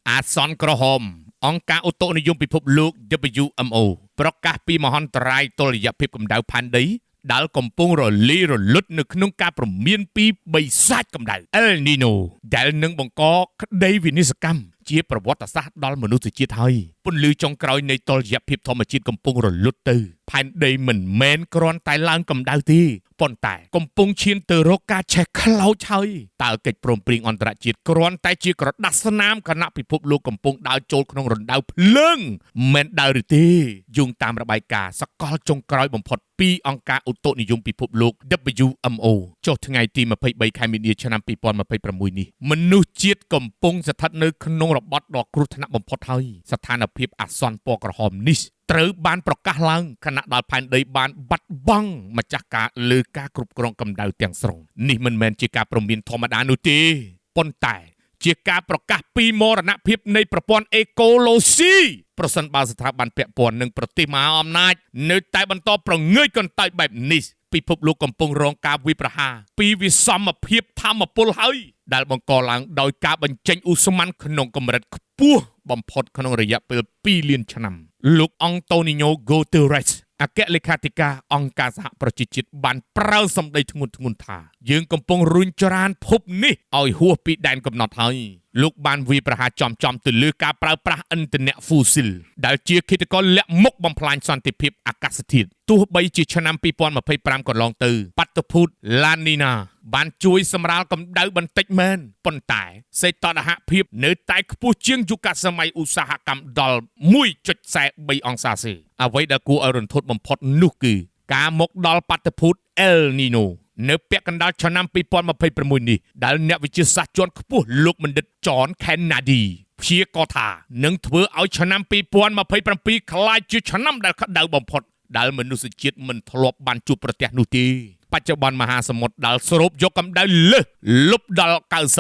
អាសន្នក្រហម អង្គការឧតុនិយមពិភពលោក WMO ប្រកាសពីមហន្តរាយតុល្យភាពកម្ដៅផែនដីដែលកំពុងរលាយរលត់នៅក្នុងការព្រមានពីបិសាចកម្ដៅ El Nino ដែលនឹងបង្កក្តីវិនាសកម្មជាប្រវត្តិសាស្ត្រដល់មនុស្សជាតិហើយពន្លឺចុងក្រោយនៃតុល្យភាពធម្មជាតិកំពុងរលត់ទៅផែនដីមិនមែនគ្រាន់តែឡើងកម្ដៅទេប៉ុន្តែកំពុងឈានទៅរកការឆេះខ្លោចហើយតើកិច្ចព្រមព្រៀងអន្តរជាតិគ្រាន់តែជាក្រដាសស្នាមខណៈពិភពលោកកំពុងដើរចូលក្នុងរណ្ដៅភ្លើងមិនដើរឬទេយោងតាមរបាយការណ៍សកលចុងក្រោយបំផុតពីអង្គការឧតុនិយមពិភពលោក WMO ចុះថ្ងៃទី23ខែមីនាឆ្នាំ2026នេះមនុស្សជាតិកំពុងស្ថិតនៅក្នុងរបត់ដ៏គ្រោះថ្នាក់បំផុតហើយស្ថានភាពអាសន្នពណ៌ក្រហមនេះត្រូវបានប្រកាសឡើងខណៈដែលផែនដីបានបាត់បង់ម្ចាស់ការលើការគ្រប់គ្រងកម្ដៅទាំងស្រុងនេះមិនមែនជាការព្រមានធម្មតានោះទេប៉ុន្តែ ជាការប្រកាសពីមរណភាពនៃប្រព័ន្ធអេកូឡូស៊ីប្រសិនបើស្ថាប័នពាក់ព័ន្ធនិងប្រទេសមហាអំណាចនៅតែបន្តប្រងើយកន្តើយបែបនេះពិភពលោកកំពុងរងការវិប្រហារពីវិសមភាពធម្មពលហើយដែលបង្កឡើងដោយការបញ្ចេញឧស្ម័នក្នុងកម្រិតខ្ពស់បំផុតក្នុងរយៈពេល2លានឆ្នាំលោកអង់តូនីញ៉ូហ្គូតេរ៉េសអគ្គលេខាធិការអង្គការសហប្រជាជាតិបានប្រើសម្ដីធ្ងន់ធ្ងរថាយើងកំពុងរុញច្រានភពនេះឲ្យហួសពីដែនកំណត់ហើយលោកបានវាយប្រហារចំៗទៅលើការប្រើប្រាស់ឥន្ធនៈហ្វូស៊ីលដែលជាឃាតករលាក់មុខបំផ្លាញសន្តិភាពអាកាសធាតុទោះបីជាឆ្នាំ2025កន្លងទៅបាតុភូតឡានីណាបានជួយសម្រាលកម្ដៅបន្តិចមែនប៉ុន្តែសីតុណ្ហភាពនៅតែខ្ពស់ជាងយុគសម័យឧស្សាហកម្មដល់1.43អង្សាសេអ្វីដែលគួរឲ្យរន្ធត់បំផុតនោះគឺការមកដល់បាតុភូតអែលនីណូនៅពាក់កណ្ដាលឆ្នាំ2026នេះដែលអ្នកវិទ្យាសាស្ត្រជាន់ខ្ពស់លោកបណ្ឌិតចនខេនណាឌីព្យាករណ៍ថានឹងធ្វើឲ្យឆ្នាំ2027ក្លាយជាឆ្នាំដែលក្តៅបំផុតដែលមនុស្សជាតិមិនធ្លាប់បានជួបប្រទះនោះទេបច្ចុប្បន្នមហាសមុទ្រដែលស្រូបយកកម្ដៅលើសលប់ដល់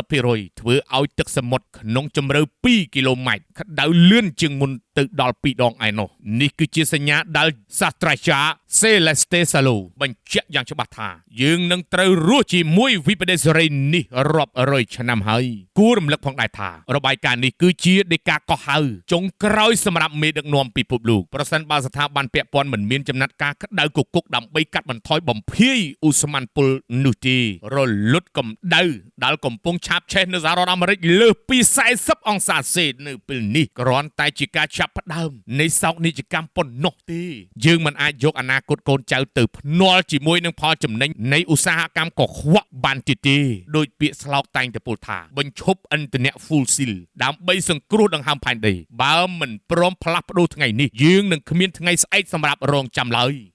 90%ធ្វើឲ្យទឹកសមុទ្រក្នុងជម្រៅ2គីឡូម៉ែត្រក្តៅលឿនជាងមុនទៅដល់2ដងឯណោះនេះគឺជាសញ្ញាដែលសាស្ត្រាចារ្យ Celeste Salo បញ្ជាក់យ៉ាងច្បាស់ថាយើងនឹងត្រូវរស់ជាមួយវិបត្តិសេរីនេះរាប់រយឆ្នាំហើយគួររំលឹកផងដែរថារបាយការណ៍នេះគឺជាដីកាកោះហៅចុងក្រោយសម្រាប់មេដឹកនាំពិភពលោកប្រសិនបើស្ថាប័នពាក់ព័ន្ធមិនមានចំណាត់ការក្តៅគគុកដើម្បីកាត់បន្ថយបំភាយឧស្ម័នពុលនោះទេរលត់កម្ដៅដែលកំពុងឆាបឆេះនៅសហរដ្ឋអាមេរិកលើសពី40អង្សាសេនៅពេលនេះគ្រាន់តែជាការចាប់ផ្ដើមនៃសោកនាដកម្មប៉ុណ្ណោះទេយើងមិនអាចយកអនាគតកូនចៅទៅភ្នាល់ជាមួយនឹងផលចំណេញនៃឧស្សាហកម្មកខ្វក់បានទៀតទេដោយពាក្យស្លោកតែងតែពោលថាបញ្ឈប់ឥន្ធនៈ full seal ដើម្បីសង្គ្រោះដង្ហើមផែនដីបើមិនព្រមផ្លាស់ប្ដូរថ្ងៃនេះយើងនឹងគ្មានថ្ងៃស្អែកសម្រាប់រងចាំឡើយ។